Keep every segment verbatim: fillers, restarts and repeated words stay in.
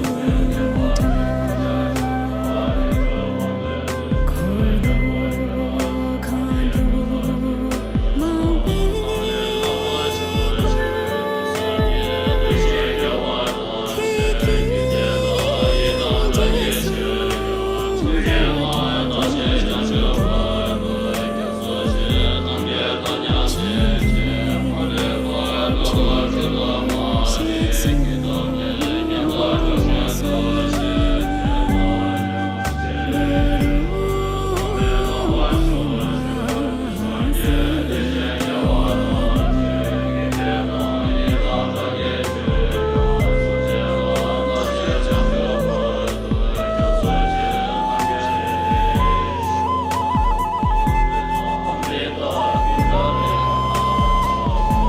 རང་སོ་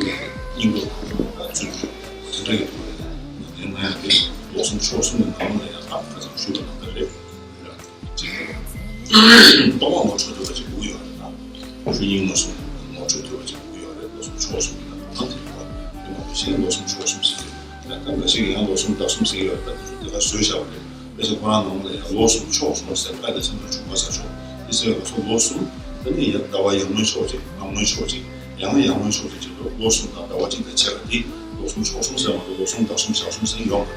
སོའི་སྙིང་སྟོབས་དང་བརྩོན་འགྲུས་དེ་འདྲ་ཡོད་པ་རེད། དེ་ང་ཡང་དེ་ལོ་གསུམ་ཕྱོགས་གསུམ་གྱི་ནང་ལ་ཡང་ད་ཁ་སང་ཞུས་པ་ནང་ལྟར་རེད། ཏོག་དབང་ངོ་སྤྲོད་ཐུབ་པ་ཅིག་དགོས་ཀྱི་ཡོད་རེད་ད། ཆོས་ཉིད་མངོན་སུམ་ངོ་སྤྲོད་ཐུབ་པ་ཅིག་དགོས་ཀྱི་ཡོད་རེད། ལོ་གསུམ་ཕྱོགས་གསུམ་གྱི་ནང་ལ་དེ་ཡོད་རེད། དེ་མ་གཏོགས་གཞན་ལོ་གསུམ་ཕྱོགས་གསུམ་ཟེར་གྱི་ཡོད་རེད། ད་འགའ་ཞིག་ཡང་ལོ་གསུམ་ཟླ་གསུམ་ཟེར་གྱི་ཡོད་རེད། ད་དེ་ཚོ་དེ་ག་བཟོས་བཞག་པ་རེད། དེ་བཞིན་ཁོ་རང་ནང་ལ་ཡང་ལོ་གསུམ་ཕྱོགས་གསུམ་ཟེར་ཁ་དེ་ཚང་མ་དྲུག་པ་ས་ཕྱོགས་དེ་ཟེར་བའི་ང་ཚོ་ལོ་གསུམ་ད་ནི་ཡང་ཟླ་བ་ཡར་ངོའི་ཕྱོགས་གཅིག་མར་ངོའི་ཕྱོགས་གཅིག་ཡང་ཡར་ངོའི་ཕྱོགས་གཅིག་བྱེད་དུས་ལོ་གསུམ་དང་ཟླ་བ་གཅིག་དང་ཕྱེད་ཀ་དེ་ལོ་གསུམ་ཕྱོགས་གསུམ་ཟེར་མ་གཏོགས་ལོ་གསུམ་ཟླ་གསུམ་ཞག་གསུམ་ཟེར་ཡོད་མ་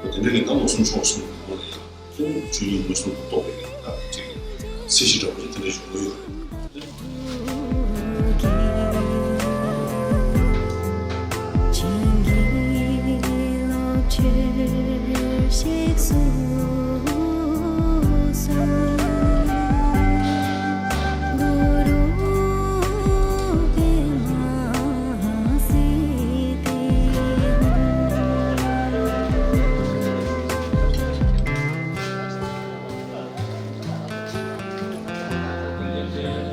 རེད། དེ་འདྲ་གི་ད་ལོ་གསུམ་ཕྱོགས་གསུམ་ནང་ལ་ཡང་ཆོས་ཉིད་མངོན་སུམ་དུ་རྟོགས་པའི་ད་ཅིག་ཚེས་གཞི་འདྲ་པོ་ཅིག་དེ་འདྲ་བྱུང་ཡོད་རེད།